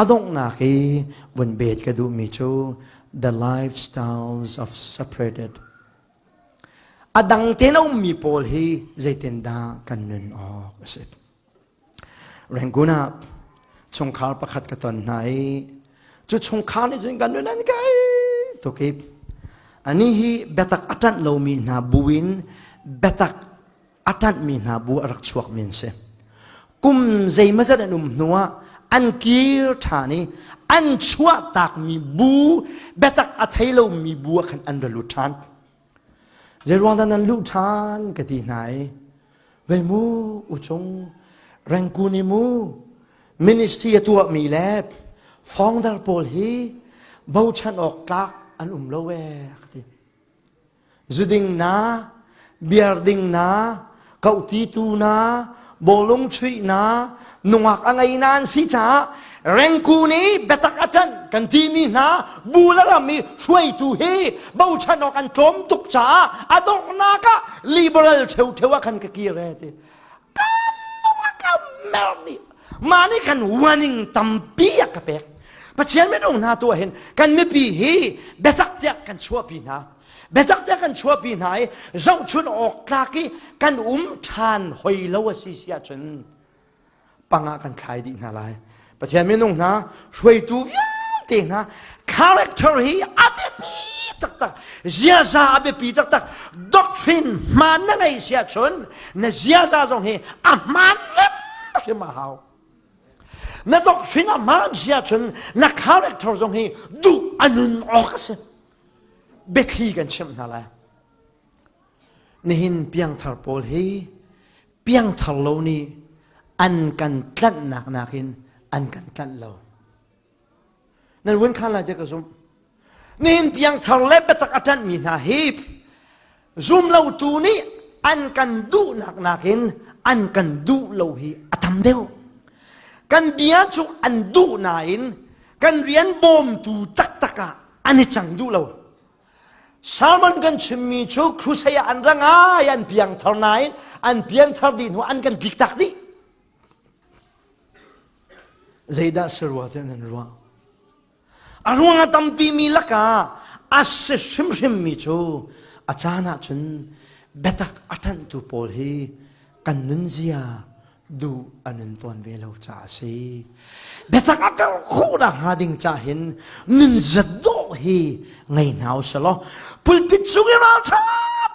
A donghnak i vun bet ka duhmi cu the lifestyles of separated. A dang tein a ummi pawl hi zeitindah kan nun awk a si. Rangoon ah chungkhar pakhat ka ton hna i cu chungkhar nih cun kan nun an kai tuk i ani hi biatak a ṭanh lomi hna bu in biatak a ṭanhmi hna bu a rak chuakmi an si. Kum zeimazat an um hnuah an kir ṭhan i an chuahtakmi bu biatak a thei lomi bu ah khan an ra lut ṭhan. Zeiruang dah nan luh ṭhan ka ti hna i vei mu uchung Rangoon i mu ministry a tuahmi le founder pawl hi bochan awk tlak an um lo ee ka ti. Zuding na, beer ding na, kohtitu na, bawlung chuih na, nungak a ngei na an si caah rengku nih biatak a ṭanh kan timi hna bu le ram i hruaitu hi bochan awk an tlawm tuk caah a donghnak ah liberal ṭheuṭheu ah khan ka kir e ti. Kan nungak a mer dih. Mah nih khan warning tampi a ka pek. Pathian minung hna tu ah hin kan mipi hi biatak tiah kan chuahpi hna. Biatak tiah kan chuahpi hna i zohchun awk tlak i kan um ṭhan hoi lo a si si ahcun pangah kan thlai dih hna lai. Pathian minung hna hruaitu vialte hna character hi a biapi taktak ziaza a biapi taktak doctrine hmaan na ngei si ahcun na ziaza zong hi a hmaan hrimhrim a hau na doctrine a hmaan si ahcun na character zong hi duh a nun awk a si biathli kan chimh hna lai nihin piangthar pawl hi piangthar lo nih an kan tlanhnak nakin an kan tlanh lo. Nan vun khan lai tiah ka zumh. Nihin piangthar le biatak a ṭanhmi hna hi zum lotu nih an kan duhnak nakin an kan duh lo hi a tam deuh. Kan bia cu an duh nain kan rian bawmtu taktak ah an i cang duh lo. Sermon kan chimmi cu crusade ah an ra ngai an piangthar nain an piangthar dih hnu an kan tliktak dih. Zeidah si rua tiah nan ruah? A ruang a tampi mi lakah a si hrimhrim mi cu a caan ahcun biatak a ṭanhtu pawl hi kan nunzia duh a nun tawn ve lo caah a si. Biatak a karh khawhnak hnga ding ca hin nunzat dawh hi ngei hna u selaw pulpit cung i ralṭha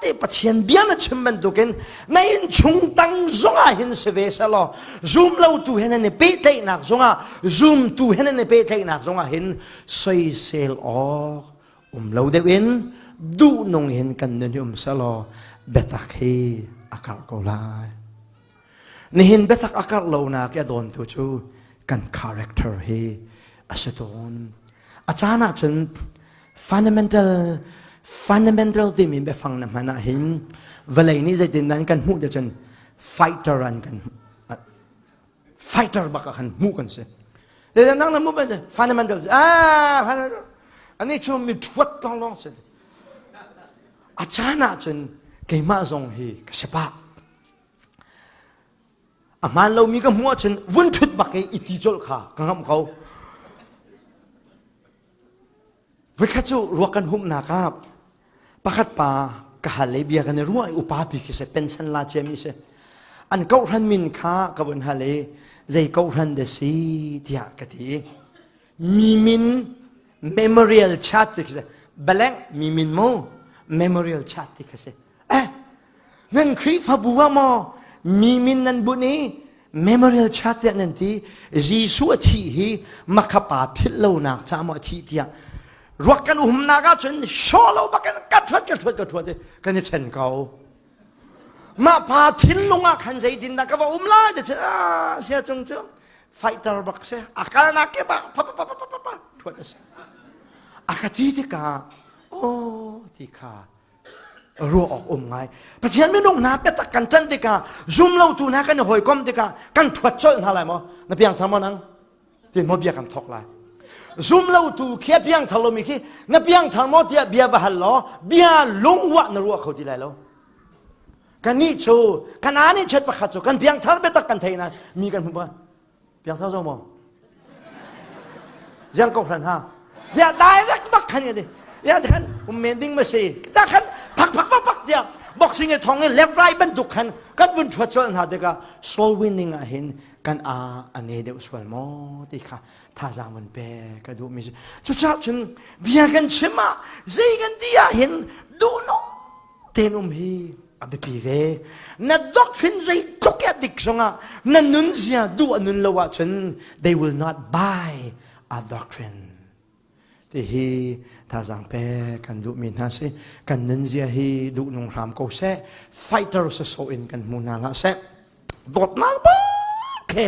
te Pathian bia na chim bantukin na innchung tang zongah hin si ve selaw zum lotu he nan i pehtlaihnak zongah zumtu he nan i pehtlaihnak zongah hin soisel awk um lo deuh in duhnung hin kan nun hi um selaw biatak hi a karh ko lai. Nihin biatak a karh lonak i a dawntu cu kan character hi a si tawn. A caan ahcun fundamental fundamental timi biafang na hman ahhin vawlei nih zeitin an kan hmuh te cun fighter an kan fighter bak ah khan hmuh kan si. Zeitin nang na hmuh kan si fundamental ah fundamental ani cu mi thuat lawnglawng si. A caan ahcun keimah zong hi ka si pah. A hmaan lomi ka hmuh ahcun vun ṭhut bak i i ti colh kha ka ngamh ko. Voikhat cu ruak kan humhnak ah pakhat pa ka hal i bia kan i ruah i upa pi khi si pension la ciami si. An kohhran min kha ka vun hal i zei kohhran dah si tiah ka ti i mi min memorial chat ti khi si blank mi min mu memorial chat ti kha si. Eh Nan Khrihfabu ah maw mi min nan bunh i memorial chat tiah nan ti Jesuh a thih hi makhapa philh lonak ca maw a thih tiah ruak kan umnak ahcun shaw lo bakin ka thuat ka thuat ka thuat i kan i ṭhen ko. Mah pa thinlung ah khan zeitin dah ka va um lai ti cu ah sia cung cu fighter bak si a kalnak ke bak pa pa pa pa pa pa thuat a si. A ka ti tikah oh ti kha ruah awk um ngai pathian minung hna biatak kan ṭan tikah zum lotu hna kan i hawikom tikah kan ṭhuat colh hna lai maw na piangthar maw nang ti maw bia kan thawk lai zum lotu khi a piangthar lomi khi na piangthar maw tiah bia va hal law bia lungwah na ruah kho ti lai lo kannih cu kana nih chet pakhat cu kan piangthar biatak kan thei na mi kan hmu ba piangthar zo maw? Ziang ko hran ha. Dia direct bak khan ni. Ya khan um men ding ma si. Ta khan phak phak phak phak dia boxing e thong e left right bantuk khan kan vun thuat chual hna tikah soul winning ah hin kan a ane deuh sual maw ti kha thazaang van pe ka duh mi si. Cucaah cun bia kan chim ah zei kan ti ah hin duh nung tein um hi a biapi ve. Na doctrine zeitluk ya dik zongah na nunzia duh a nun lo ahcun they will not buy a doctrine. Ti hi thazaang pe kan duhmi hna si. Kan nunzia hi duh nung hram ko seh. Fighter sawsawh in kan hmu hna hlah seh. Dawtnak bak he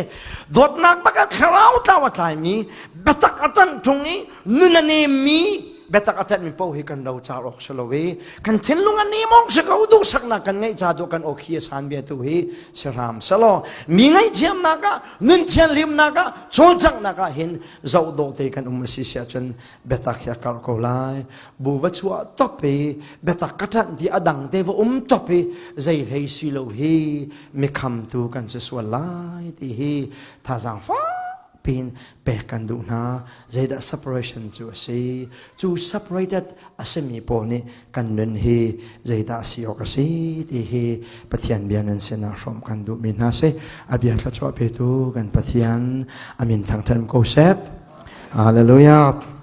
dawtnak bak a thlarau tlau a tlaimi biatak a ṭanh ṭung i nun a nemmi biatak a ṭanhmi paoh hi kan ro car awk si lo i kan thinlung a nem awk si ko duhsaknak kan ngeih ca dawh kan awkhi a san bia tu hi si hram selaw mi ngaihthiamnak ah nun thianhlimnak ah cawlcanghnak ah hin zoh dawh te kan um a si si ahcun biatak hi a karh ko lai. Bu va chuah top i biatak ka ṭanh ti a dang te va um top i zei hlei si lo hi mikhamtu kan si sual lai ti hi thazaang fakpi in pek kan duh hna. Zeidah separation cu a si? Cu separated a simi pawl nih kan nun hi zeidah si awk a si ti hi Pathian bia nan sinah hrawm kan duhmi hna si. A bia thluachuah petu kan Pathian a min thangṭhat ko seh. Hallelujah.